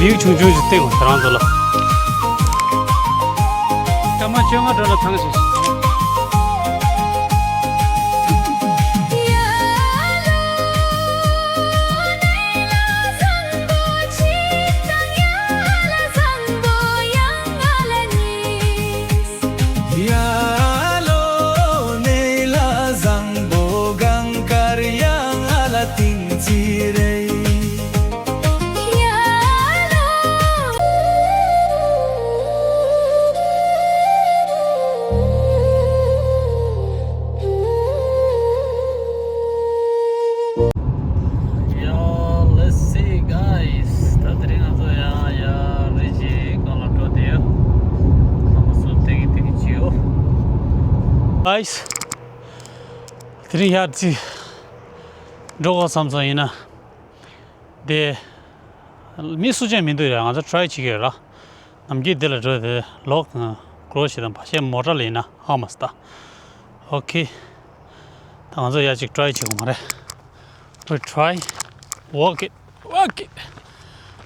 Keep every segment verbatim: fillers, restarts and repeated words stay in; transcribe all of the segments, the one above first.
བིའུ་ཆུང་ཆུང་ཞིག་བསྟན་དགོས་ད་རང་ཚོ་ལ། སྐར་མ་བཅོ་ལྔ་འགྲོ་ན་ཐང་ཆད་ཤག Yeah, let's see, guys. ད་དེ་རིང་ང་ཚོ་ཡང་ཡར་རི་གཅིག་སྒང་ལ་འགྲོ་བསྡད་ཡོད། ལྷ་མོ་སུ་ཏིག་ཏིག་བྱེད་ཡོད། Guys, དེ་རིང་ཡར་ཅིག་འགྲོ་དགོས་བསམ་སོང་། ཡིན་ན་དེ་མི་སུ་ཅང་མི་འདུག་ཡ། ང་ཚོ་ཊི་རའི་བྱེད་ཀྱི་ཡོད་ར། ནམ་རྒྱུན་འདི་ལ་འགྲོ་དེ་ལོག་ཀོ་ཞིག་དང་བ་ཤེ་མོ་ཊ་ལ་ཡིན་ན་ཧ་མ་སི་ད། ཨོ་ཁེ། ད་ང་ཚོ་ཡ་ཅིག་ཊི་རའི་བྱེད་དགོས་མ་རེད། We try. Walk it. Walk it.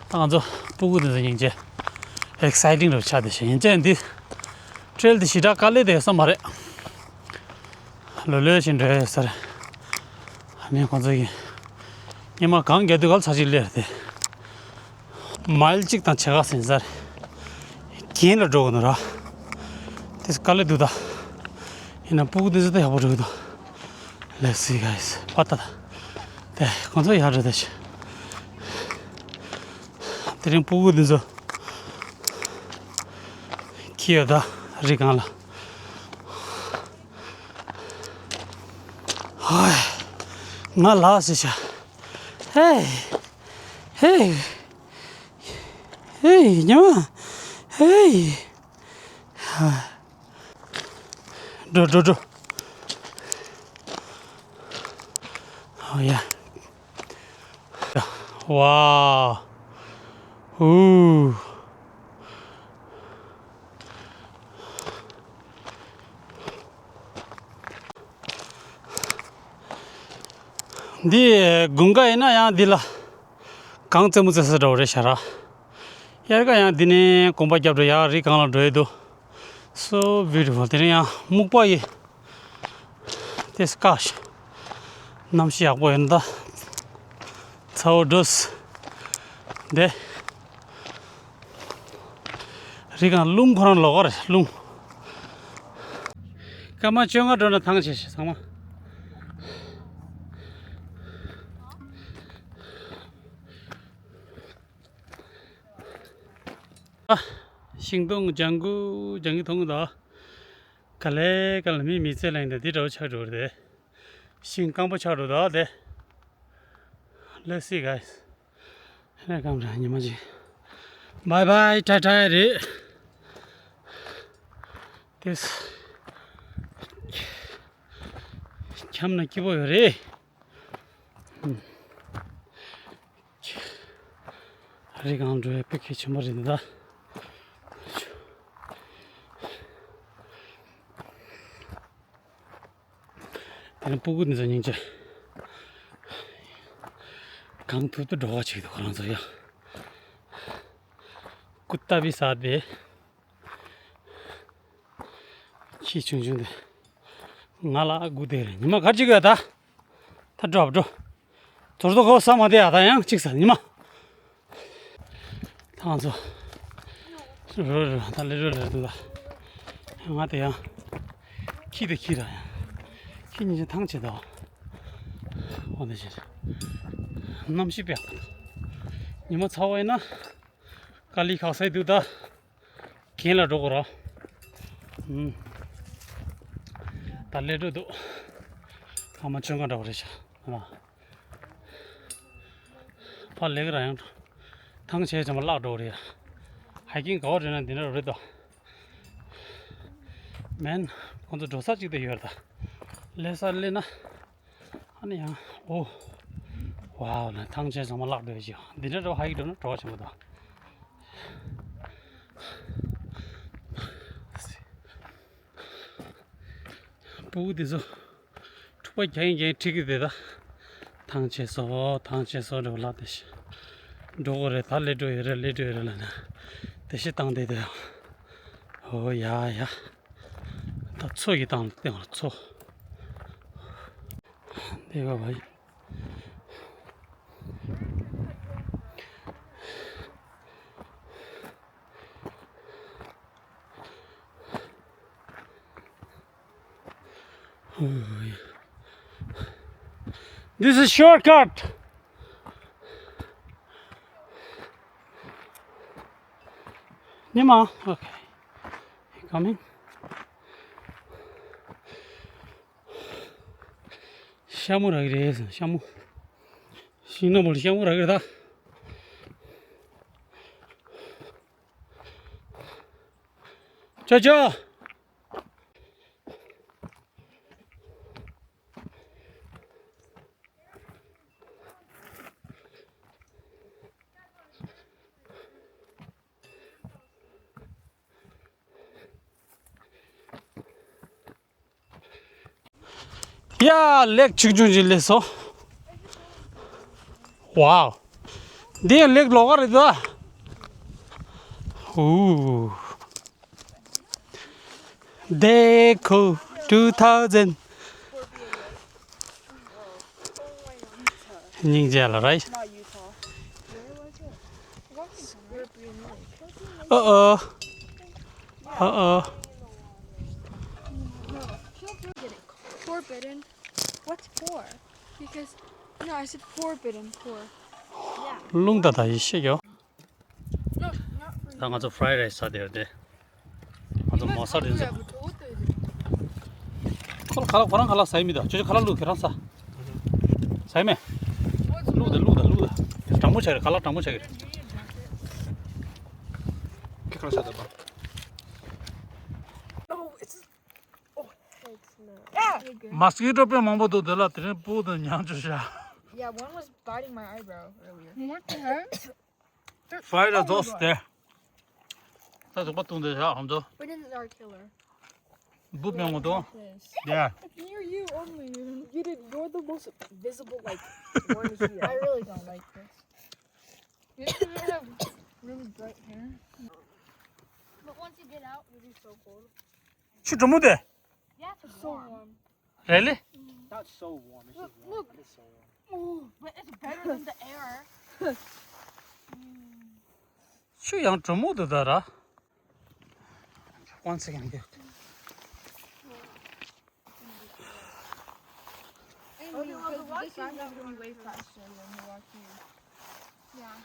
ད་ང་ཚོ་སྤུ་གུ་དེ་ཚོ་སྙིང་རྗེ། ཨེག་སའི་ཊིང་རུ་ཆགས་བསྡད་ཤག་ཡིན་ཙང་འདི་ཊེལ་དེ་ཞེ་དྲག་དཀའ་ལས་དེ་ཡོད་ས་མ་རེད། ལོ་ལོན་ཞིག་འགྲོ་ཡོད་ས་རེད། ཨ་ནི་ཁོང་ཚོ་གི་སྙེ་མ་གང་རྒྱག་དུས་ག་ལ་ཚར་གཅིག་སླེབས་ཏེ། མའིལ་གཅིག་དང་ཕྱེད་ཀ་ཟིན་ས་རེད། གྱེན་ལ་འགྲོ་དགོས་ནོ་ར། དེ་དཀའ་ལས་འདུག་ད། ཡིན་ན་སྤུ་གུ་དེ་ཚོ་ད་ཡག་པོ་འགྲོ་གི་འདུག Let's see, guys. པ་ཏ་ད། དེ་ཁོང་ཚོ་ཡར་འགྲོ་ད་ཤི། དེ་རིང་སྤུ་གུ་དེ་ཚོ་འཁྱེར་ཡོད་ད། རི་སྒང་ལ། ཧོ། ང་ལགས་སེ་བྱ། ཧེ། ཧེ། ཧེ། ཉི་མ། ཧེ། འགྲོ་འགྲོ་འགྲོ། ཨོ་ཡ། ཝའོ། ཧུ། འདི་དགུན་ཁ་ཡིན་ན་ཡང་འདི་ལ་གངས་རྩེད་མོ་རྩེ་ས་འདྲ་བོ་རེད་ཤག་ར། དབྱར་ཁ་ཡང་འདི་ནས་གོམ་པ་རྒྱབ་འགྲོ་ཡ་རི་སྒང་ལ་འགྲོ་ཡི་འདུག So beautiful. དེ་རིང་ཡང་སྨུག་པ་ཡི། དེ་སྐ་ཤ། གནམ་གཤིས་ཡག་པོ་ཡོད་ན་ད། ཚ་བོ་འགྲོ་སི། འདི། རི་སྒང་རླུང་ཁོ་རང་ལོག་ག་རེད་རླུང་། སྐར་མ་བཅོ་ལྔ་འགྲོ་ན་ཐང་ཆད་ཤག་ཚང་མ། ཨ། ཤིང་སྡོང་ལྗང་གུ་ལྗང་གུ་མཐོང་གི་འདུག་ག་ལེ་ག་ལེ་མི་མི་ཚེ་གླེང་དེ་འདི་འདྲ་བོ་ཆགས་འགྲོ་རེད། ཤིང་སྐམ་པོ་ཆགས་འགྲོ་འདུག་དེ། Let's see, guys. ཧེ་ན་སྐམ་ར་ཉི་མ་ཅིག Bye bye, ཊ་ཊ་རེད། དེ། འཁྱམ་ན་སྐྱིད་པོ་ཡོད་རེད། རི་སྒང་འགྲོ་ཡ་དཔེ་གལ་ཆེན་པོ་རེད་འདུག་ད། དེ་ནས་སྤུ་གུ་འདི་ཚོ་སྙིང་རྗེ། གང་ཐུབ་ཐུབ་འགྲོ་བ་ཅིག་འདུག་ཁོ་རང་ཚོ་ཡ། ཀུ་ཏ་བི་ས་དེ། ཁྱི་ཆུང་ཆུང་དེ། ང་ལ་སྒུག་བསྡད་རེད། ཉི་མ་ག་ཅིག་ཡོད་ད། ད་འགྲོ་འགྲོ། ཚོར་དོ་གོ་ས་མ་བསྡད་ཡ་ད་ཡང་གཅིག་ཟ་ཉི་མ། ཐང་ཚོ། རོ་རོ་ད་ལེ་རོ་ལེ་འདུག་ད། ང་དེ་ཡང་། ཁྱི་དེ་ཁྱི་ར་ཡང་། ཁྱི་གཉིས་ཆ་ཐང་ཆད་ད། འོ་དེ་བྱས། གནམ་གཤིས་དཔེ་ཡག་པོ་འདུག་ཉི་མ་ཚ་བོ་ཡིན་ན། དཀའ་ལས་ཁག་སེ་འདུག་ད། གྱེན་ལ་འགྲོ་དགོས་ར། ཨུམ། ད་ལས་འགྲོ་འདུག་སྐར་མ་བཅོ་ལྔ་འདྲ་བོ་རེད་ཤག་ཨ། ཕར་ལེགས་ར་ཡང་། ཐང་ཆད་ཙམ་པ་བརླག་འགྲོ་གི་རེད་ཡ། ཧའི་ཀིང་དགའ་བོ་རེད་ན་འདི་འདྲ་རེད་དོ། མེན། ཁོང་ཚོ་འགྲོ་ས་གཅིག་དེ་ཡོད་རེད་ད། སླེབས་ས་སླེབས་ན། ཨ་ནི་ཡང་། ཨོ། ཝའོ་ན་ཐང་ཆད་ཚང་མ་བརླག་འགྲོ་ཡ་ཅིག་འདི་འདྲ་འགྲོ་ཧའི་ཀིང་འགྲོ་ན་བྲོ་བ་ཆེན་པོ་དང་། སྤུ་གུ་དེ་ཚོ། འཁྲུག་པ་རྒྱག་གིན་རྒྱག་གིན་ཁྲིད་ཀྱི་བསྡད་ད། ཐང་ཆད་སོང་ཐང་ཆད་སོང་འགྲོ་ལབ་བསྡད་ཤག་འགྲོ་གི་རེད། ད་སླེབས་འགྲོ་ཡོད་རེད། སླེབས་འགྲོ་ཡོད་རེད་ལབ་ན་དེ་བཞིན་བཏང་བསྡད་དེ། ཨོ་ཡ་ཡ། ད་མཚོ་ཡི་སྟེང་ལ་བསྟན་པ་མཚོ། འདི་ག་བ་ཡིན། This is shortcut. ཉི་མ། Okay. Coming. ཤ་མོ་རག་གི་རེད། ཤ་མོ། ཤིང་ནགས་པོ་ལ་ཤ་མོ་རག་གི་རེད་ད། ཅོ་ཅོ། ཡ། ལེགས་ཆུང་ཆུང་ཅིག་སླེབས་སོང་། Wow. འདི་ཡང་ལེགས་ལོགས་ཀ་རེད་ད། ཧུ། Deco two thousand. སྙིང་རྗེ་ལ་རེད། Uh-oh. Uh-oh. Forbidden. What's four? Because, no, I said forbidden, four. རླུང་ད་ད་ཡེ་ཤེས་ཡོད། ད་ང་ཚོ་fried rice ཟ་བསྡད་ཡོད་དེ། ང་ཚོ་མོ་ས་དེ་ཚོ། ཁོ་ཁ་ལག་ཁོ་རང་ཁ་ལག་ཟ་ཡི་མི་ད། ཅོ་ཅོ་ཁ་ལག་བླུགས། ཁྱེད་རང་ཟ། ཟ་ཡི་མེད། བླུགས་དང་བླུགས་དང་བླུགས་དང་། གྲང་མོ་ཆགས་རེད། ཁ་ལག་གྲང་མོ་ཆགས་ཀྱི་རེད། ཁྱེད་ཁ་ལག་ཟ་ད་པ། མོ་སི་ཀི་ཊོ་དཔེ་མང་པོ་འདུག་དེ་ལ་དེ་རིང་སྤུ་གུ་དང་མཉམ་དུ་བཞག Yeah, one was biting my eyebrow earlier. What the heck? Fry the toast there. ད་ཟུག་པ་བཏུང་དེ་བཞག་ཧམ་ཚོ། But it's our killer. འབུ་སྤེན་མོ་དང་། Yes. Yeah. Near you only. You did. You're the most visible, like, one here. I really don't like this. You have really bright hair. But once you get out, you'll be so cold. ཆུ་གྲང་མོ་དེ། Yeah, it's so warm. Really? Not so warm. It's just warm. Look. It's so warm. Oh, but it's better than the air. ཆུ་ཡང་གྲང་མོ་འདུག་ད་ར། One second, okay. Maybe, because this is going to be way faster than Milwaukee. Yeah.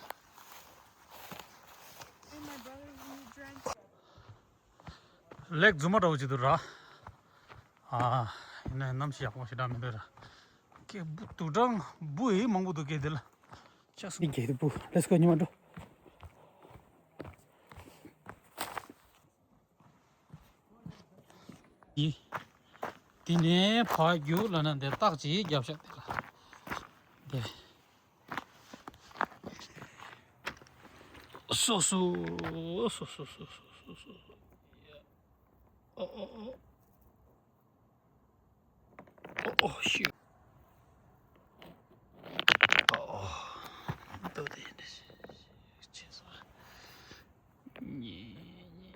And my brother, when he drank ལེགས་རྫུན་མ་འདྲ་བོ་ཅིག་འདུག་ར། ཨ། ཡིན་ནའི་གནམ་གཤིས་ཡག་པོ་ཞེ་དྲག་མི་འདུག་ར། ཀེ་འབུ་དུག་སྦྲང་འབུ་ཡི་མང་པོ་འདུག་ཀེ་འདི་ལ། ཅག་སུ་ཀེ་འདི་འབུ། Let's go ཉི་མ་འགྲོ། ཡི། དེ་ནས་ཕར་རྒྱུག་ལབ་ན་འདི་རྟགས་ཅིག་རྒྱབ་ཤག་དེ་ལ། འདི། སོ་སོ། སོ་སོ། སོ་སོ། སོ་སོ། ཨོ་ཨོ་ཨོ། ཨོ་ཨོ་ཤི། ཨོ་ཨོ། ཏོ་དེ་འདྲ་ཞིག་ཆེ་ས། ཉེ་ཉེ།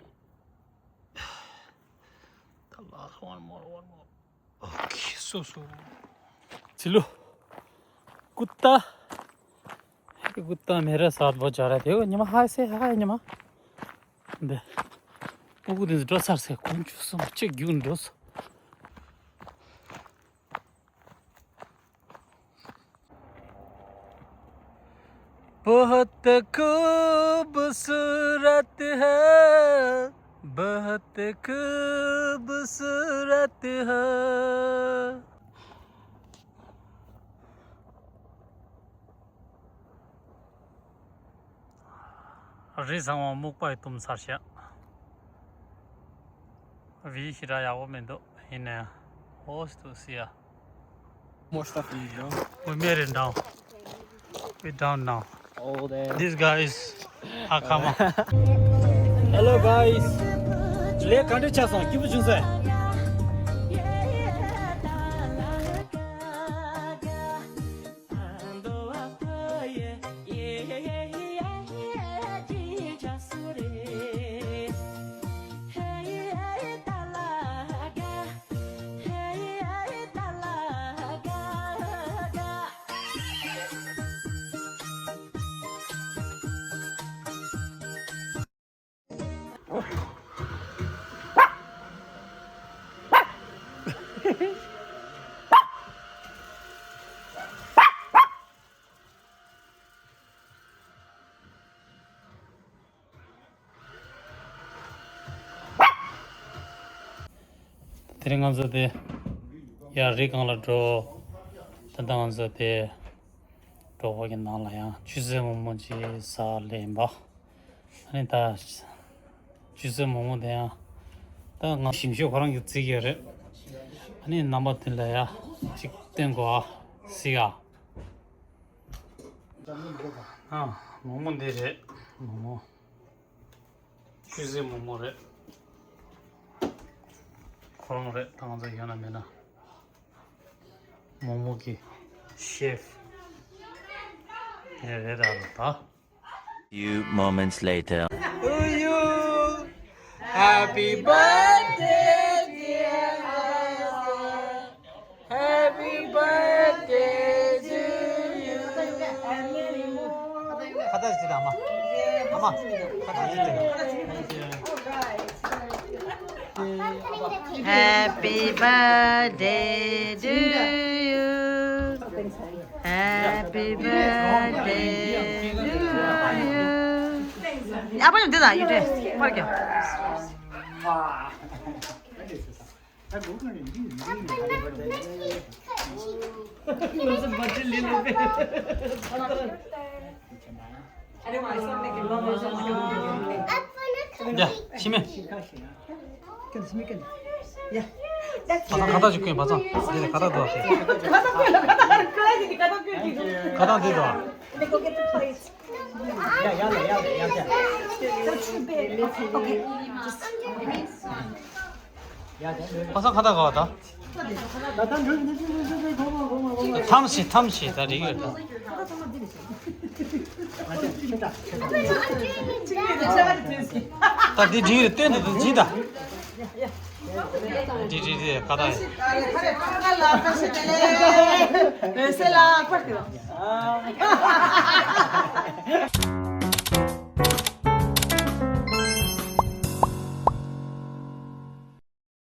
The last one more, one more. Okay, so, so. चलो। कुत्ता। कुत्ता मेरे साथ बहुत जा रहे थे। ओ, ཉི་མ། Hi, say hi, ཉི་མ། འདི། སྤུ་གུ་དེ་འགྲོ་ཚར་སེ། ཁོང་ཆུ་སོང་ཅིག་རྒྱུག་འགྲོ་སོང་། बहुत खूबसूरत है, बहुत खूबसूरत है। རི་བཟང་བ་སྨུག་པ་ཡིས་བཏུམས་ཚར་ཤག་བི་ཞེ་དྲག་ཡག་པོ་མི་འདུག་ཡིན་ནའི། Host to see ya. More stuff in here. We made it down. We down now. Oh, damn. These guys are coming. Hello, guys. ལས་ག་འདྲ་ཆགས་སོང་། སྐྱིད་པོ་བྱུང་སོང་། དེ་རིང་ང་ཚོ་དེ་ཡར་རི་སྒང་ལ་འགྲོ། ད་ལྟ་ང་ཚོ་དེ་གྲོགས་པོ་གི་ནང་ལ་ཡང་ཆུ་ཚོད་མོག་མོག་ཅིག་ཟ་ལེན་པ། ཨ་ནི་ད་ཆུ་ཚོད་མོག་མོག་དེ་ཡང་ད་ང་ཞིམ་ཤོས་ཁོ་རང་གིས་བརྩི་གི་ཡོད་རེད། ཨ་ནི་རྣམ་པ་དེ་ལ་ཡ་གཅིག་སྟོན་དགོས་ཨ། གཟིགས་ཨ། ཨ། མོག་མོག་འདི་རེད། མོག་མོག་ཆུ་ཚོད་མོག་མོག་རེད། ཁོ་རང་རེད། ད་ང་ཚོ་ཡོད་ན་མེད་ན། མོག་མོག་གི་ཤེཕ་རེད་རེད་ད་རེད་ད། Few moments later. To you. Happy birthday, dear Esther. Happy birthday to you. ཁ་བཏགས་ཅིག་དང་མ། ཨ་མ། ཁ་བཏགས་ཅིག་དང་། Happy birthday to you. Happy birthday to you. ཨ་ཕ་ཡང་འདི་དང་ཡུ་ཏྲེ་པར་ཀྱང་། ཡ། ཤི་མེ། ཁ་སང་ཁ་བཏགས་ཅིག་བསྐོན་པ་ཙང་། འདི་ལ་ཁ་བཏགས་འདུག་ཨ། ཁ་བཏགས་འདི་འདུག་ཨ། ཁ་སང་ཁ་བཏགས་ག་བ་ད། ཐམ་ཤི་ཐམ་ཤི་ད་རིག་ཡོད་ད། ད་འདི་འགྲིག་རེད། སྟོན་དུ་འདི་འགྲིག་ད། འདི་འགྲིག་རེད་ཀ་ད། རེད་སེ་ལ་ཕར་ཏེ།